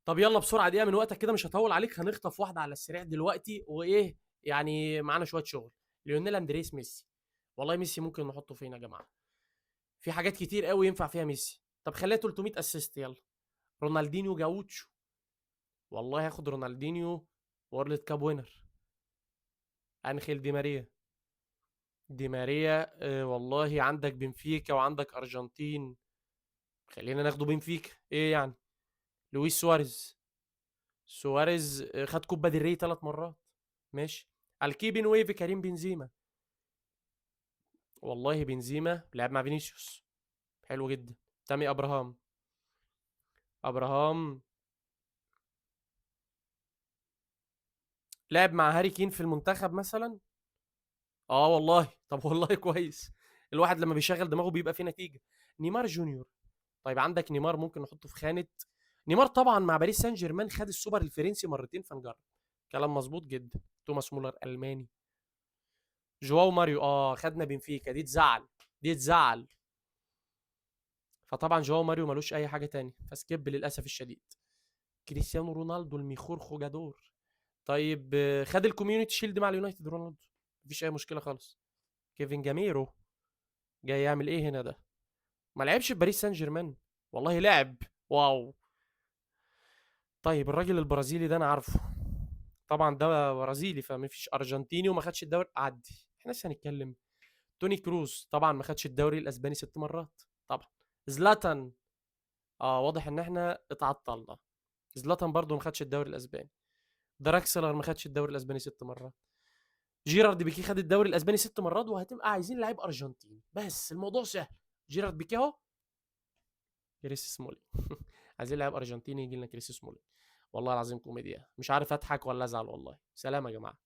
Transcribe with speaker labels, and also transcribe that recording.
Speaker 1: طب يلا بسرعة دقيقة من وقتك كده، مش هطول عليك، هنخطف واحدة على السريع دلوقتي، وايه يعني معانا شوية شغل. ليونيل اندريس ميسي، والله ميسي ممكن نحطه فين يا جماعة؟ في حاجات كتير قوي ينفع فيها ميسي. طب خليها 300 assist. يلا رونالدينيو جاوتشو، والله هاخد رونالدينيو World Cup winner. انخيل دي ماريا، دي ماريا والله عندك بنفيكا وعندك ارجنتين، خلينا ناخده بنفيكا. ايه يعني؟ لويس سواريز، سواريز، خد كوبا ديل ري 3 مرات، ماشي. الكيبن ويفي كريم بنزيما، والله بنزيما لعب مع فينيسيوس، حلو جدا. تامي ابراهام، ابراهام لعب مع هاري كين في المنتخب مثلا. والله طب والله كويس، الواحد لما بيشغل دماغه بيبقى فيه نتيجة. نيمار جونيور، طيب عندك نيمار ممكن نحطه في خانة نيمار، طبعا مع باريس سان جيرمان خد السوبر الفرنسي مرتين، فنجرب. كلام مظبوط جدا. توماس مولر ألماني. جواو ماريو، خدنا بنفيكا، دي تزعل، دي تزعل. فطبعا جواو ماريو ملوش أي حاجة تاني، ف skip للأسف الشديد. كريستيانو رونالدو ال mejor jugador، طيب، خد ال Community Shield مع اليونايتد رونالدو، مفيش أي مشكلة خالص. كيفن جاميرو جاي يعمل إيه هنا ده؟ ما لعبش في باريس سان جيرمان، والله لعب، wow. طيب الراجل البرازيلي ده أنا عارفه طبعا، ده برازيلي فما فيش أرجنتيني وما خدش الدوري، عدي احنا لسه هنتكلم. توني كروز طبعا ما خدش الدوري الأسباني 6 مرات طبعا. زلاتان، واضح إن احنا اتعطلنا. زلاتان برضو ما خدش الدوري الأسباني. دراكسلر ما خدش الدوري الأسباني 6 مرات. جيرارد بيكي خد الدوري الأسباني 6 مرات، وهتبقى عايزين لعيب أرجنتيني بس، الموضوع سهل. جيرارد بيكي أهو، كريس سمولينج. عايزين لاعب أرجنتيني يجي لنا كريس سمولينج. والله العظيم كوميديا، مش عارف أضحك ولا أزعل والله. سلام يا جماعة.